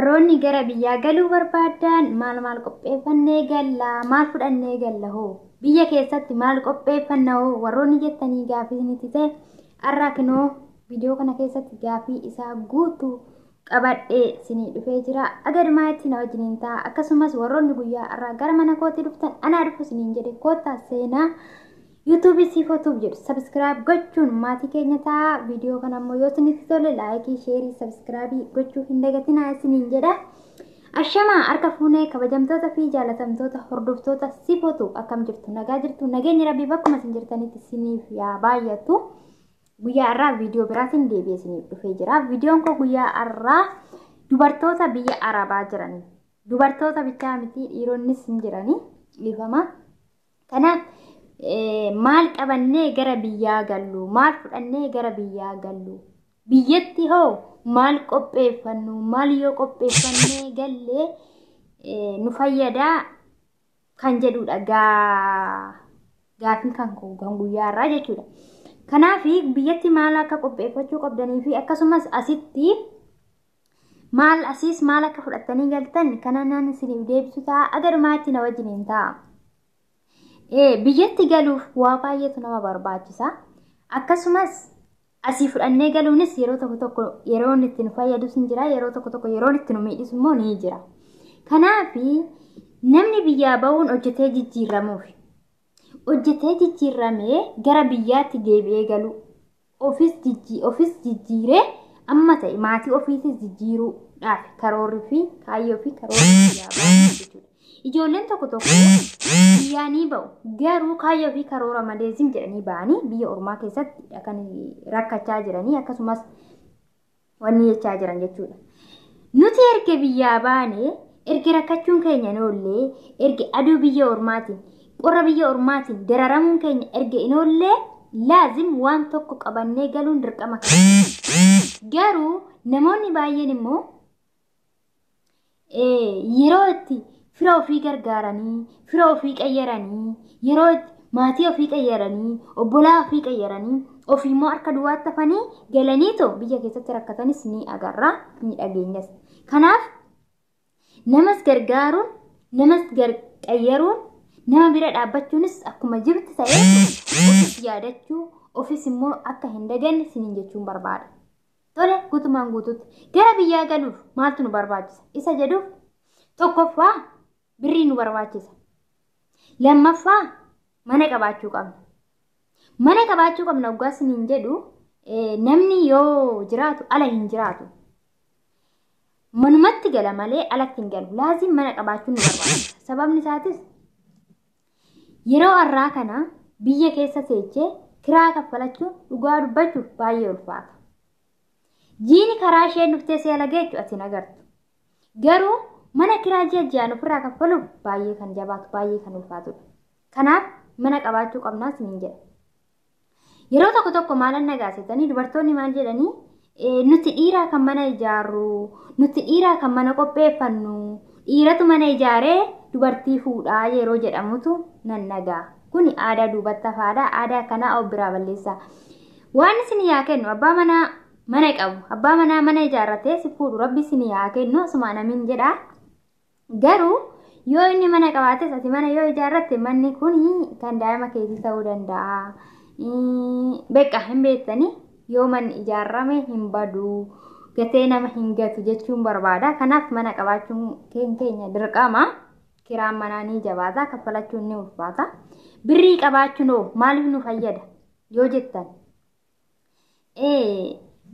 Warroonni gara biyyaa galuu barbaadan maal maal qopheeffannee galla? Maal fudhannee galla hoo? Biyya keessatti maal qopheeffanna hoo? Warroonni jettanii gaafii isinitti ta'e har'a kinoo viidiyoo kana keessatti gaafii isaa guutuu qabadhee isinii dhufee jira. Agadumaa itti na wajjiniin ta'a. Akkasumas warroonni guyyaa har'aa gara mana kootii dhuftan anaa dhufu isiniin jedhe koottaa seenaa. YouTube Siifootuuf jedhu subscribe gochuun maatii keenya ta'a. Viidiyoo kana immoo yoo isinitti tole like, share, subscribe gochuu hin dagatinaa isiniin jedha. Ashamaa, harka fuunee, kabajamtoota fi jaalatamtoota hordoftoota Siifootuuf, akkam jirtu? Nagaa jirtu? Nageenya Rabbii bakkuma isin jirtanitti isiniif yaa baay'atu. Guyyaa har'aa viidiyoo biraatiin deebi'ee isiniif dhufee jira. Viidiyoon koo guyyaa har'aa dubartoota biyya Arabaa jiranii. Dubartoota bichaa miti, dhiironnis hin jiranii, dhiifama. Kanaaf maal qabannee gara biyyaa gallu? Maal fudhannee gara biyyaa gallu? Biyyatti hoo maal qopheeffannu? Maal yoo qopheeffannee gallee nu fayyadaa kan jedhudha gaafiin kan kan guyyaa har'aa jechuudha. Kanaaf biyyatti maal akka qopheeffachuu qabdanii fi akkasumas asitti maal, asiis maal akka fudhattanii galtan kana naan isiniif deebisu ta'a. Agarumaatti na wajjiniin ta'a. Biyyatti galuuf waa baay'eetu nama barbaachisa. Akkasumas asii fudhannee galuunis yeroo tokko tokko yeroon itti nu fayyadus ni jira, yeroo tokko tokko yeroon itti nu miidhus immoo ni jira. Kanaaf namni biyyaa bahuun hojjetee jijjiiramuuf. Hojjetee jijjiiramee gara biyyaatti deebi'ee galu, ofis jijjiiree amma ta'e maatii ofiitis jijjiiruudhaaf karoorri fi kaayyoo fi karoorri biyyaa bahu jechuudha. Ijoolleen tokko tokko biyyaa ni ba'u, garuu kaayyoo fi karoora malee zim jedhanii ba'anii biyya ormaa keessatti kan rakkachaa jiranii, akkasumas wanni jechaa jiran jechuudha. Nuti erga biyyaa baanee, erga rakkachuun keenya hin oollee, erga aduu biyya ormaatiin, qorra biyya ormaatiin dararamuun keenya erga hin oollee, laazim waan tokko qabannee galuun dirqama keenya. Garuu namoonni baay'een immoo yeroo itti fira ofii gargaaranii, fira ofii qayyaranii, yeroo itti maatii ofii qayyaranii, obbolaa ofii qayyaranii, ofii immoo harka duwwaatti hafanii galaniitoo biyya keessatti rakkatanis ni agarra, ni dhageenyas. Kanaaf namas gargaaruun, namas qayyaruun, nama bira dhaabbachuunis akkuma jirtu ta'ee, ofis yaadachuu, ofis immoo akka hin daganne isiniin jechuun barbaada. Tole, guutumaan guutuutti gara biyyaa galuuf maaltu nu barbaachisa? Isa jedhuuf tokkoffaa birrii nu barbaachisa. Lammaffaa mana qabaachuu qabna. Mana qabaachuu qabna waggaa isiniin jedhu, namni yoo jiraatu ala hin jiraatu. Manumatti gala malee alatti hin galu. Laazim mana qabaachuun nu barbaachisa. Sababni isaatis yeroo har'aa kana biyya keessa teechee kiraa kaffalachuun dhugaa dubbachuuf baay'ee ulfaata. Jiini karaa isheen dhuftee si ala geechu ati hin agartu. Garuu mana kiraa ji'a ji'aan ofirraa kaffaluuf baay'ee kan jabaatu, baay'ee kan ulfaatudha. Kanaaf mana qabaachuu qabnaa isiniin jedha. Yeroo tokko tokko maalan nagaasetanii, dubartoonni maal jedhanii, nuti dhiiraa kan mana ijaarru, nuti dhiiraa kan mana qopheeffannu, dhiiratu mana ijaaree dubartii fuudhaa yeroo jedhamutu nan nagaa. Kuni aadaa duubatti hafaadha. Aadaa akkanaa of biraa balleessaa. Waan isin yaa kennu, abbaa manaa mana qabu, abbaa manaa mana ijaarratee si fuudhu Rabbi isin yaa kennu, asuma namiin jedha. Garuu yoo inni mana qabaates ati mana yoo ijaarratte, manni kun kan daa'ima keetii ta'uu danda'a. Beqa hin beektanii, yoo manni ijaarrame hin badu, gatee nama hin gatu jechuun barbaada. Kanaaf mana qabaachuun keenya dirqama. Kiraan manaa ni jabaata, kaffalachuun ni ulfaata. Birrii qabaachuun hoo maaliif nu fayyada yoo jettan,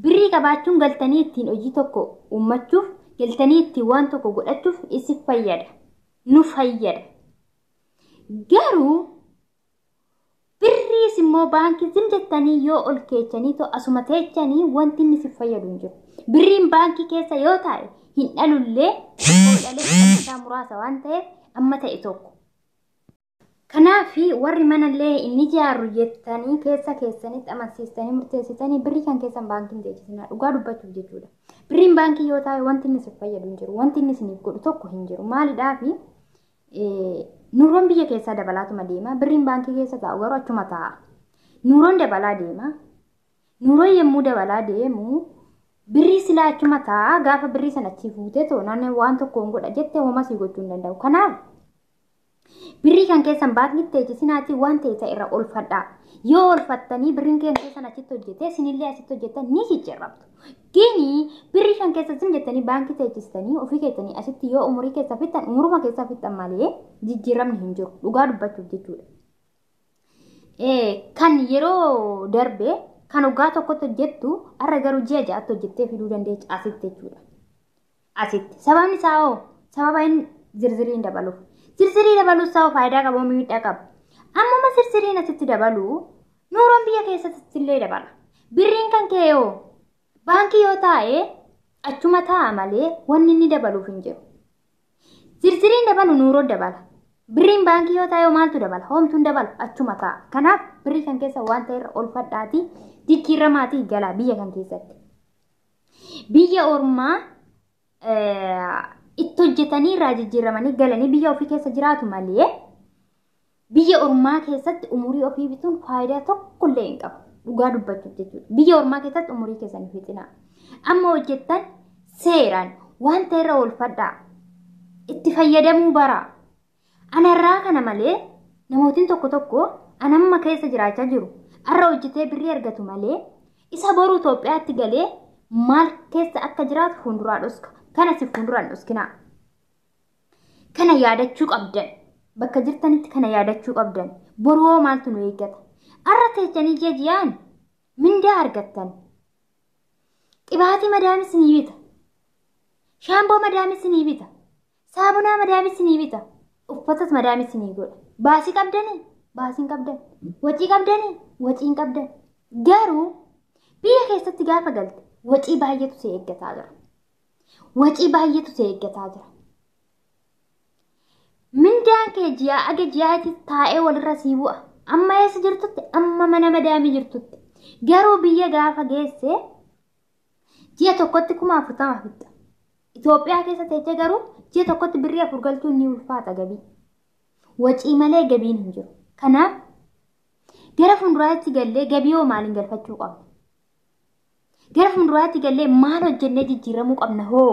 birrii qabaachuun galtanii ittiin hojii tokko uummachuuf, galtanii ittiin waan tokko godhachuuf isin fayyada. Nu fayyada. Garuu birriis immoo baankii zim jettanii yoo ol keechanii too asuma teechanii wanti inni si fayyadu hin jiru. Birriin baankii keessa yoo taa'e hin dhalullee, yoo dhalee isaa muraasa waan ta'eef amma ta'e tokko. Kanaaf warri manallee hin ijaarru jettanii keessa keessanitti amansiistanii murteessitanii birrii kan keessan baankii hin teechisinaa, dhugaa dubbachuuf jechuudha. Birriin baankii yoo taa'e wanti inni si fayyadu hin jiru. Wanti inni isiniif godhu tokko hin jiru. Maalidhaafi? Nuuroon biyya keessaa dabalaatuma deema. Birriin baankii keessa taa'u garuu achuma taa'a. Nuuroon dabalaa deema. Nuuroon yommuu dabalaa deemu Birrii silaa achuma taa'a gaafa birrii sana achii fuutee too naannoo waan tokkoon godha jettee homaa sii gochuu hin danda'u. Kanaaf birrii kan keessan baankitti teechisinaatii waan ta'e isa irra oolfadhaa. Yoo oolfattanii birriin kan keessan achitti hojjete isinillee asitti hojjettan ni jijjiiramtu. Gini birrii kan keessa isin jettanii baankii teechistanii ofii keessanii asitti yoo umurii keessa fixan umuruma keessa fixan malee jijjiiramni hin jiru. Dhugaa dubbachuuf jechuudha. Kan yeroo darbe kan waggaa tokkotti hojjettu har'a garuu ji'a ja'atti hojjettee fiduu dandeecha asitti jechuudha. Asitti. Sababni isaa hoo sababa inni zirziriin dabaluuf. Zirzirii dabaluun isaa hoo faayidaa qabu miidhaa qaba. Ammuma zirziriin asitti dabalu nuuroon biyya keessatti illee dabala. Birriin kan kee hoo baankii yoo taa'e achuma taa'a malee wanni inni dabaluuf hin jiru. Zirziriin dabalu nuuroon dabala. Birriin baankii yoo taa'e maaltu dabala? Homtuun dabalu achuma taa'a. Kanaaf birrii kan keessa waan ta'e irra oolfadhaatii jijjiiramaatii galaa biyya kan keessatti. Biyya ormaa itti hojjetanii irraa jijjiiramanii galanii biyya ofii keessa jiraatu malee biyya ormaa keessatti umurii ofii bituun faayidaa tokkollee hin qabu. Dhugaa dubbachuuf jechuudha. Biyya ormaa keessatti umurii keessan fixinaa. Amma hojjettan seeraan waan ta'e irra oolfadhaa. Itti fayyadamuu baraa. Anarraa kana malee namootiin tokko tokko anamma keessa jiraachaa jiru. Har'a hojjetee birrii argatu malee isa boru Itoophiyaatti galee maal keessa akka jiraatu fuulduraa dhoska. Kana si fuulduraan dhoskinaa. Kana yaadachuu qabdan. Bakka jirtanitti kana yaadachuu qabdan. Boru hoo maaltu nu eeggata? Har'a teessanii ji'a ji'aan mindaa argattan. Qibaatii madaamis ni bita. Shaamboo madaamis ni bita. Saamunaa madaamis ni bita. Uffatas madaamis ni godha. Baasii qabdanii? Baasii hin qabdan. Wacii qabdanii? Wacii hin qabdan. Garuu biyya keessatti gaafa galte wacii baay'eetu si eeggataa jira. Wacii baay'eetu si eeggataa jira. Mindaan kee ji'aa aga ji'aatti taa'ee walirra sii bu'a. Amma eessa jirtutti? Amma mana madaamii jirtutti. Garuu biyya gaafa geesse ji'a tokkotti 40,000 fixa. Itoophiyaa keessa teessee garuu ji'a tokkotti birrii 4 galchuun ni ulfaata gabii. Wacii malee gabiin hin jiru. Kanaaf gara fuulduraatti gallee gabii hoo maaliin galfachuu qabna? Gara fuulduraatti gallee maal hojjennee jijjiiramuu qabna hoo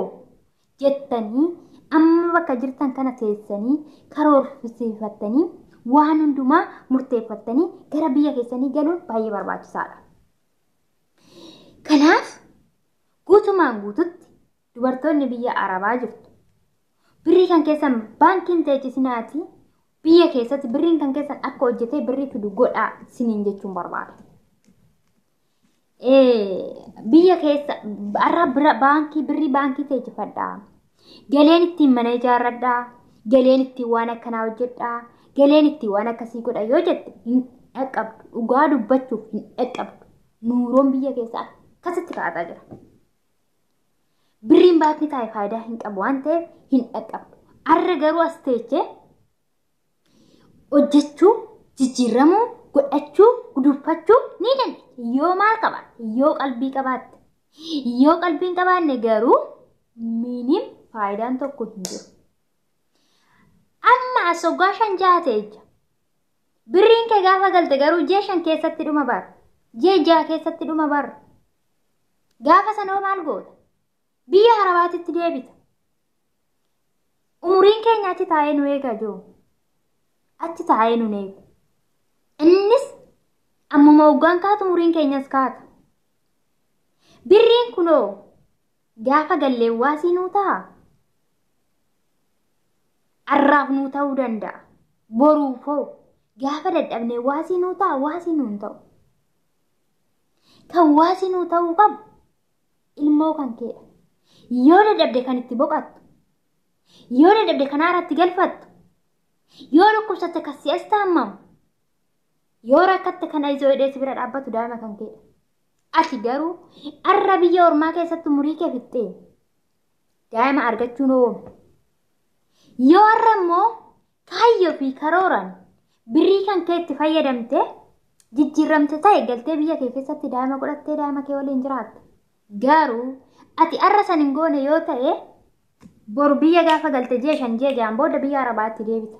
jettanii amma bakka jirtan kana teessanii karoorsiifattanii waan hundumaa murteeffattanii gara biyya keessanii galuun baay'ee barbaachisaadha. Kanaaf guutumaan guututti dubartoonni biyya Arabaa jirtu. Birrii kan keessan baankiin teechisinaatii biyya keessatti birriin kan keessan akka hojjetee birrii fidu godhaa siniin jechuun barbaada. Biyya keessa har'a baankii birrii baankii teechifadhaa. Galeen ittiin mana ijaarradhaa. Galeen ittiin waan akkanaa hojjedhaa. Galeen ittiin waan akkasii godha yoo jette hin dhaqqabdu. Dhugaa dubbachuuf hin dhaqqabdu. Nuuroon biyya keessa akkasitti kaataa jira. Birriin baankii taa'e faayidaa hin qabu waan ta'eef hin dhaqqabdu. Har'a garuu as teechee hojjechuu, jijjiiramuu, godhachuu, guduunfachuu ni dandeenya. Yoo maal qabaatte? Yoo qalbii qabaatte. Yoo qalbii hin qabaanne garuu minim faayidaan tokko hin jiru. Amma as waggaa 5 6 ta'e Birriin kee gaafa galte garuu ji'a 5 keessatti dhuma bara. Ji'a 6 keessatti dhuma bara. Gaafa sanoo maal goota? Biyya Arabaatitti deebita. Umuriin keenya achi taa'ee nu eegaa jiru. Achi taa'ee nu eegu. Innis ammuma waggaan kaatu umuriin keenyas kaata. Birriin kunoo gaafa gallee waasii nuu ta'a. Arraaf nuu ta'uu danda'a. Boruufoo gaafa dadhabnee waasii nuu ta'a waasii nuu hin ta'u. Kan waasii nuu ta'uu qabu ilmoo kan keedha. Yoo dadhabde kan itti boqattu, yoo dadhabde kan haaratti galfattu, yoo dhukkubsatte kan si'as taamamu, yoo rakkatte kan ayizoo hidhee si bira dhaabbatu daa'ima kan keedha. Ati garuu arra biyya ormaa keessatti umurii kee fixxee daa'ima argachuun oomu. Yoo har'a immoo kaayyoo fi karooraan birrii kan kee itti fayyadamte jijjiiramte ta'e galtee biyya kee keessatti daa'ima godhattee daa'ima kee waliin jiraatta. Garuu ati har'a san hin goone yoo ta'e boru biyya gaafa galte ji'a 5 ji'a 6 booda biyya Arabaatti deebita.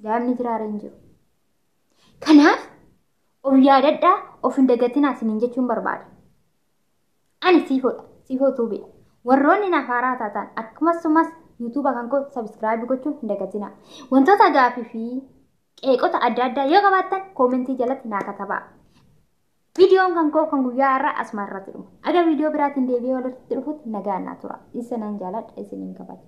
Daa'imni jiraara hin jiru. Kanaaf of yaadadhaa, of hin dagatinaa isiniin jechuun barbaada. Ani Siifoodha. Siifoo Tuubiidha. Warroonni naaf haaraa taatan akkasumas yuutuuba kan koo subscribe gochuun hin dagatinaa. Wantoota gaafii fi qeeqota adda addaa yoo qabaattan koomentii jalatti naa katabaa. Viidiyoon kan koo kan guyyaa har'aa asuma irratti dhuma. Aga viidiyoo biraatiin deebi'ee walitti dhufutti nagaan naa tura. Isinan jaaladha, isiniin kabaja.